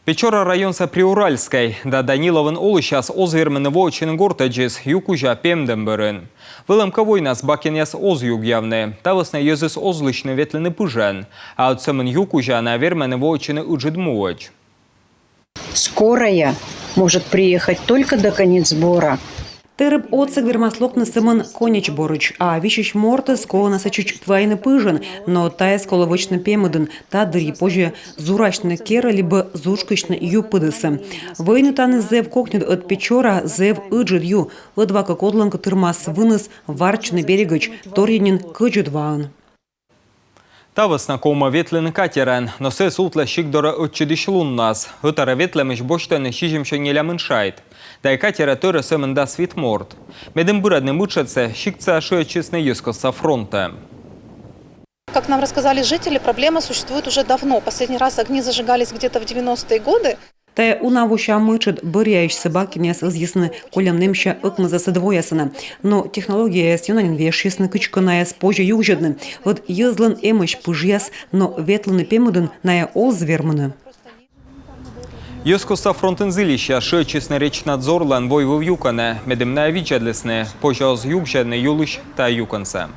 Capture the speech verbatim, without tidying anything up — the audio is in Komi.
Печора районса Приуральскӧй да Даниловын олысьяс оз вермыны воӧдчыны гортӧдзыс ю кузя пемдӧм бӧрын. Вӧлӧмкӧ, войнас бакенъяс оз югъявны. Та вӧсна йӧзыс оз лысьны ветлыны пыжӧн. А ӧд сӧмын ю кузя найӧ вермӧны воӧдчыны ыджыд муӧдз. Скорая может приехать только до конец сбора. Тэрыб отсӧг вермас локны сӧмын коньӧдз борыдз. А висьысь мортӧс колӧ на сэтчӧдз вайны пыжӧн, но тайӧс колӧ вӧчны пемыдын. Та дырйи позьӧ зурасьны керӧ либӧ зужгысьны ю пыдӧсӧ. Вӧйны тані зэв кокньыд, ӧд Печора зэв ыджыд ю. Ӧдва кӧ кодлӧнкӧ тырмас выныс варччыны берегӧдз, торйӧн нин кӧдзыд ваӧн. Та вӧсна ковмӧ ветлыны катерӧн, но сійӧ сувтлӧ сикт дорӧ ӧтчыдысь луннас. Ӧтарӧ ветлӧмысь босьтӧны сизимсё нелямын шайт. Да и катерӧ тӧрӧ сӧмын дас вит морт. Медым бырӧдны мытшӧдсӧ, сиктсӧ шыӧдчисны Йӧзкостса фронтӧ. Как нам рассказали жители, проблема существует уже давно. Последний раз огни зажигались где-то в девяностые годы. Тайӧ уна вося мытшӧд. Бӧръяысь сы бакенъяс ӧзйисны кольӧм нэмся ӧкмысдасӧд воясӧ на. Но технологияяс ёна нин вежсисны, кыдзкӧ найӧс позьӧ югзьӧдны. Ӧд йӧзлӧн эмӧсь пыжъяс, но ветлыны пемыдын найӧ оз вермыны. Йӧзкостса фронтын зільысьяс шыӧдчисны Речнадзорлӧн войвыв юкӧнӧ, медым найӧ видзӧдлісны, позьӧ оз югзьӧдны юлысь та юкӧнсӧ.